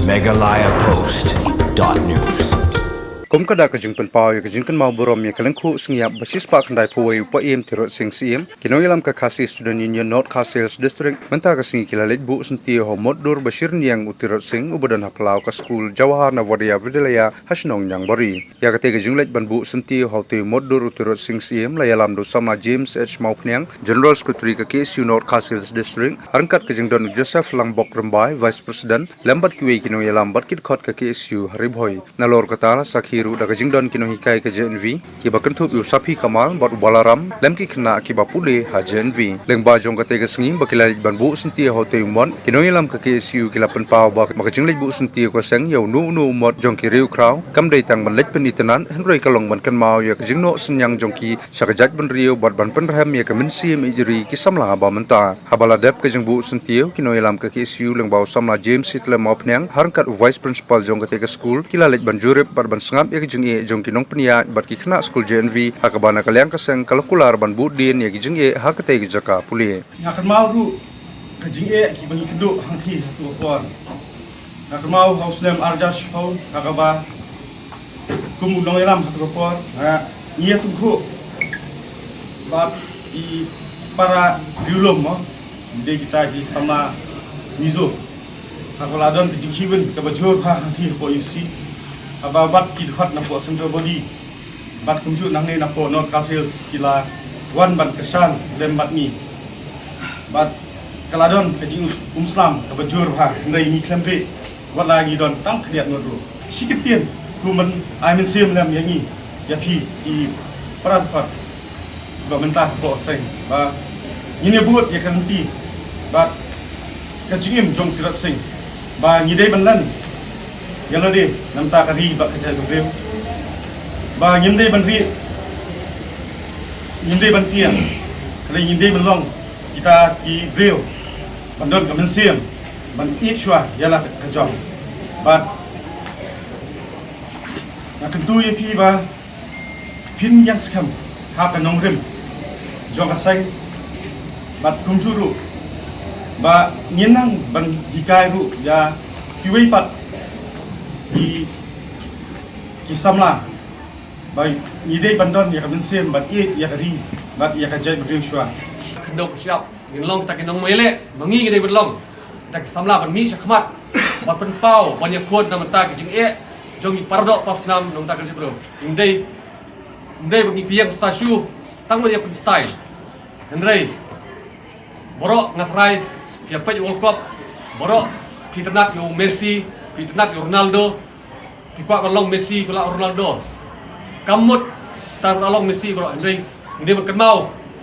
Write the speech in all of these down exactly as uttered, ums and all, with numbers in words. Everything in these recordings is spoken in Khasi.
Meghalaya Post dot news. Kum ka dak ka jingpynpaw ïa ka jingkynmaw burom ïa ka lyngkhuh sngi ïap ba shispah khyndai phew wei u Paiem Tirot Sing Syiem, ki nongïalam ka Khasi Student Union North Khasi Hills District mynta ka sngi ki la leit buh syntiew ha u mot dur ba shirniang u Tirot Sing uba don ha phyllaw ka skul Jawahar Navodaya Vidyalaya ha shnong Niangbori. Ïa katei ka jingleit ban buh syntiew ha utei u mot dur u Tirot Sing Syiem la ïalam da u samla James H Mawphniang, General Secretary ka K S U North Khasi Hills District, ha ryngkat ka jingdon u Joseph Langbok Rymbai, Vice President, lem bad kiwei ki nongïalam bad ki dkhot ka K S U ha Ri Bhoi. Nalor kata la sakhi ruh da ka jingdon ki nonghikai ka J N V, kiba kynthup ïa u Saphi Kamal bad u Balaram, lem ki khynnah kiba pule ha J N V. Lyngba jong katei ka sngi ba ki la leit ban buh syntiew ha utei u mot, ki nongïalam ka K S U ki la pynpaw ba, ba ka jingleit buh syntiew ka seng ïa uno uno u mot jong ki riewkhraw kam dei tang ban leit pynitynnad, hynrei ka long ban kynmaw ïa ka jingnoh synñiang jong ki sha ka jaitbynriew bad ban pynrhem ïa ka mynsiem ïeit ri ki samla ba mynta. Haba la dep ka jingbuh syntiew, ki nongïalam ka K S U lyngba u samla James Hitlem Mawphniang ha ryngkat u Vice Principal jong katei ka skul ki la leit ban jurip bad ban sngap ïa ka jingeh jong ki nongpynïaid bad ki khynnah skul J N V, ha kaba na ka liang ka seng ka la kular ban buh dien ïa ka jingeh ha katei ka jaka pule. Nga kynmaw ruh ka jingeh kiba ngi kynduh hangthie ha tu ka por. Nga kynmaw ha u snem ar hajar shiphew, ha kaba kum u nongïalam ha tu ka por nga ngi ïa tyngkhuh bad ki para riewlum mo, dei kita ki samla Mizo. Ha kaba la don ka jingkhih win kaba jur bha hangthie hapoh U C, haba bad ki dkhot napoh Central Body bad kumjuh nangne napoh North Khasi Hills ki la wan ban kyrshan lem bad ngi. Bad ka la don ka jingumslam kaba jur bha, hynrei ngi khlem rieh wat la ngi don tang khyndiat ngut ruh. Shi kyntien, kumno ban ai mynsiem lem ïa ngi, ïa phi ki para dkhot ba mynta hapoh seng, ba ngin ïa bud ïa ka lynti bad ka jingim jong u Tirot Sing, ba ngi dei ban len ïa lade na bynta ka ri bad ka jaitbynriew, ba ngim dei ban rieh, ngim dei ban tieng, hynrei ngim dei ban long kita ki briew ban don ka mynsiem ban ïeit shuwa ïa la ka jong. Bad nga kyntu ïa phi ba phin ïeng skhem ha ka nongrim jong ka seng, bad kumjuh ruh ba ngin nang ban hikai ruh ïa kiwei pat ki, ki samla, ba ngi dei ban don ïa ka mynsiem ban ïeit ïa ka ri bad ïa ka jaitbynriew shuwa. Khyndew Ksiap, ngin long kita ki nongmai leh, ma ngi ngi dei ban long kita ki samla ban mih shakhmat, ban pynpaw, ban ïakhun na bynta ki jingeh jong ngi paradoh pasnam na bynta ka ri jong u briew. Ngim dei, ngim dei ba ngi pynïeng statue tang ban ïa pynstai. Hynrei baroh nga tharai phi ïa peit World Cup, baroh phi tyrnat ïa u Messi, phi tyrnat ïa u Ronaldo, phi kwah ban long Messi, phi lah Ronaldo. Kam mut tang ban long Messi baroh, hynrei ngi dei ban kynmaw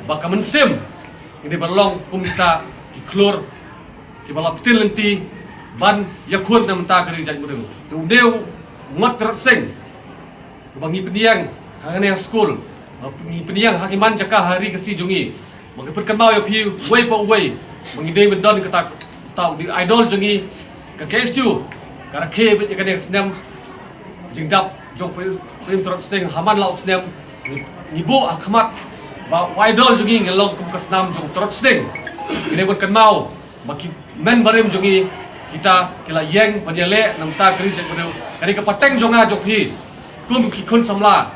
ba ka mynsiem ngi dei ban long kum kita ki khlur kiba la pyntin lynti ban ïakhun na bynta ka ri jaitbynriew. Te u dei u ngot Tirot Sing ba ngi pynïeng ha kane ka skul, ba ngi pynïeng ha ki man jaka ha ri Khasi jong ngi, ba ngi pynkynmaw ïa phi uwei pa uwei ba ngi dei ban don kata, kata u dei idol jong ngi. Ka K S U ka rakhe beit ïa kane ka snem jingdap jong u Paiem Tirot Sing ha man la u snem. Ngi, ngi buh ha khmat ba u idol jong ngi ngi long kum ka snam jong u Tirot Sing. Ngi dei ban kynmaw ba ki hynmen barim jong ngi kita ki la ïeng ban ïaleh na bynta ka ri jaitbynriew. Ka dei ka pateng jong nga jong phi kum ki khun samla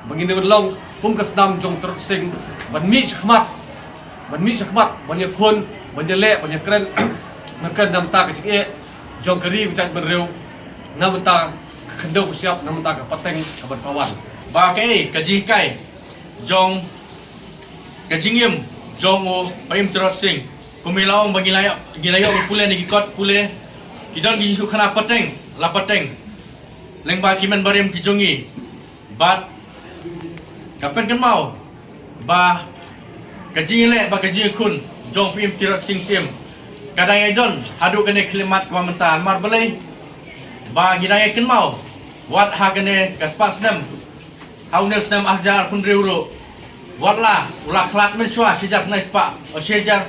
ba ngin dei ban long kum ka snam jong u Tirot Sing, ban mih shakhmat, ban mih shakhmat ban ïakhun, ban ïaleh, ban ïakren, ban kren na bynta ka jingeh jong ka ri ka jaitbynriew, na bynta ka khyndew ka shyiap, na bynta ka pateng kaban sa wan. Ba kaei ka jinghikai jong ka jingim jong u Paiem Tirot Sing. Kum i la ong ba ngi la ïoh, ngi la ïoh pule na ki kot pule, ki don ki jingsngewkhana pateng la pateng lyngba ki hynmen barim ki jong ngi. Bad ka pynkynmaw ba ka jingïaleh bad ka jingïakhun jong u Paiem Tirot Sing Syiem ka dang ïai don haduh kane ka khyllipmat kaba mynta. Namar balei? Ba ngi dang ïai kynmaw wat ha kane ka spah snem, ha une u snem ar hajar arphew hynriew ruh, wat la u la khlad mynshuwa shi hajar khyndai spah, o shi hajar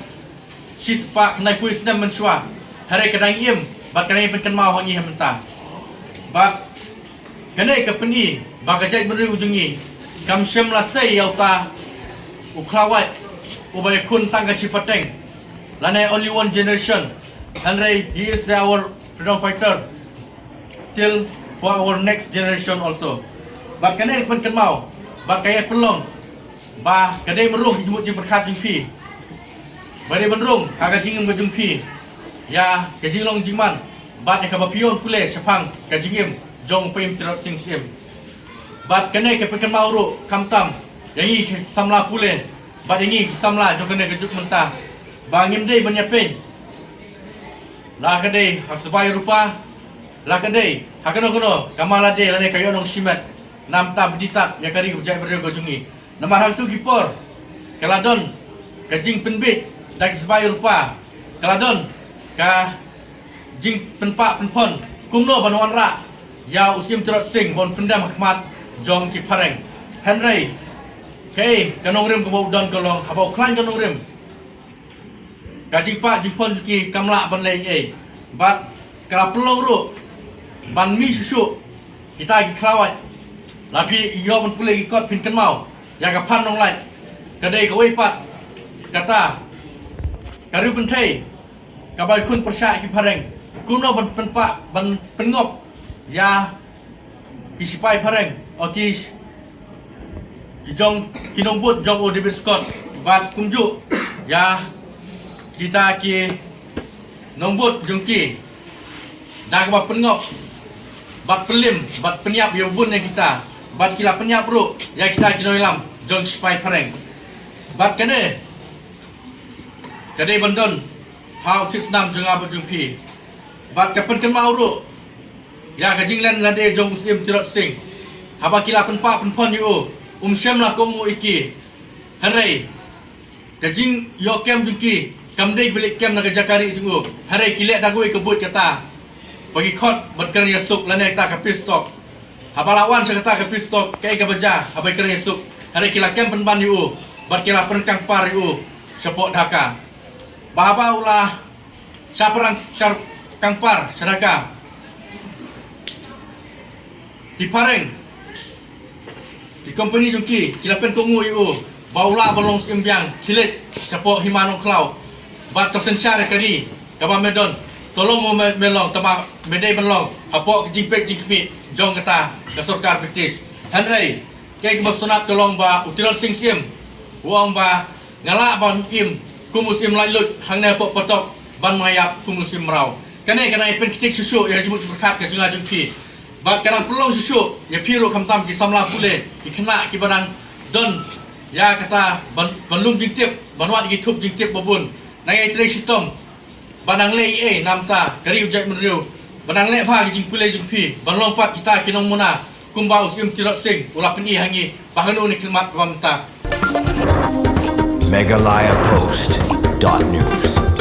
shi spah khyndai phew snem mynshuwa, hynrei ka dang im bad ka dang pynkynmaw ha ngi ha mynta. Bad kane ka pyni ba ka jaitbynriew jong ngi kam shym la sei ïa uta u khlawait uba ïakhun tang ka shi pateng, lane only one generation, hynrei he is the our freedom fighter. till for our next generation also. Bad kane ka pynkynmaw bad ka ïa pynlong ba ka dei ban rung jingmut jingpyrkhat jong phi, ba dei ban rung ha ka jingim ka jong phi ïa ka jinglong jingman bad ïa kaba phi ïoh pule shaphang ka jingim jong u Paiem Tirot Sing Syiem. Bad kane ka pynkynmaw ruh khamtam ïa ngi ki samla pule bad ïa ngi ki samla jong kane ka juk mynta, ba ngim dei ban ïapeiñ la ka dei ha sbai rupa, la ka dei ha kano kano ka mala de lane ka ïoh nong shimet, namar ba dei tad ïa ka ri ka jaitbynriew ka jong ngi. Namar hangtu ki por ka la don ka jingpynbeit da ki sbai rupa, ka la don ka jingpynpah pynphon kumno ban wanrah ïa u Syiem Tirot Sing ban pyndem ha khmat jong ki phareng. Hynrei kaei ka nongrim kaba u don ka long, haba u khlaiñ ka nongrim, ka jingpah jingphon jong ki kam lah ban leh ei ei. Bad ka la pynlong ruh ban mih shuh shuh kita ki khlawait. La phi ïoh ban pule ki kot phin kynmaw ïa ka phan nonglait, ka dei kawei pat kata ka riewkynthei kaba ïakhun pyrshah ki phareng kumno ban pynpah ban pynngop ïa ki sipai phareng, o ki, ki jong ki nongbud jong u David Scott bad kumjuh ïa kita ki nongbud jong ki, da kaba pynngop bad pynlim bad pynïap ïa u bun ïa kita, bad ki la pynïap ruh ïa kita ki nongïalam jong ki sipai phareng. Bad kane ka dei ban don ha u thied snam jong nga bad jong phi. Bad ka pynkynmaw ruh ïa ka jinglen lade jong u Syiem Tirot Sing. Haba ki la pynpah pynphon ïa u, um shym la kohnguh ïa ki. Hynrei ka jingïoh kem jong ki kam dei ba leit kem na ka jaka rieh jong u, hynrei ki leh da kawei ka buit kata ba ki khot ban kren ïasuk lane kata ka peace talk. Haba la wan sha kata ka peace talk, kaei kaba jia haba ki kren ïasuk? Hynrei ki la kem pynban ïa u bad ki la pynryngkang par ïa u shapoh Dhaka. Ba haba u la shah pynryngkang par sha Dhaka, ki phareng, ki kompani jong ki, ki la pynkohnguh ïa u ba u lah ban long Syiem biang khlieh shapoh Hima Nongkhlaw. Bad to synshar ïa ka ri kaba me don, to long mo me, me long, tangba me dei ban long hapoh ka jingpeit jingkhmih jong kata ka sorkar British. Hynrei kaei kaba sngewtynnat ka long ba u Tirot Sing Syiem u ong ba nga lah ban im kum u syiem laitluid hangne hapoh patok, ban ym ïap kum u syiem mraw. Kane ka nang pynktiek shuh shuh ïa ka jingmut jingpyrkhat ka jong nga jong phi. Bad ka nang pynlong shuh shuh ïa phi ruh khamtam ki samla pule, ki khynnah kiba nang don ïa kata ban, ban lum jingtip, ban wad ïa ki thup jingtip ba bun. Nang ïai trei shitom ba nang leh ei ei namar ka ri u jaitbynriew, ba nang leh bha ki jingpule jong phi, ban long pat kita ki nongmuna kumba u Syiem Tirot Sing u la pyni ha ngi ba ha kano kano ka khlieh mat kaba mynta. Meghalaya Post dot news.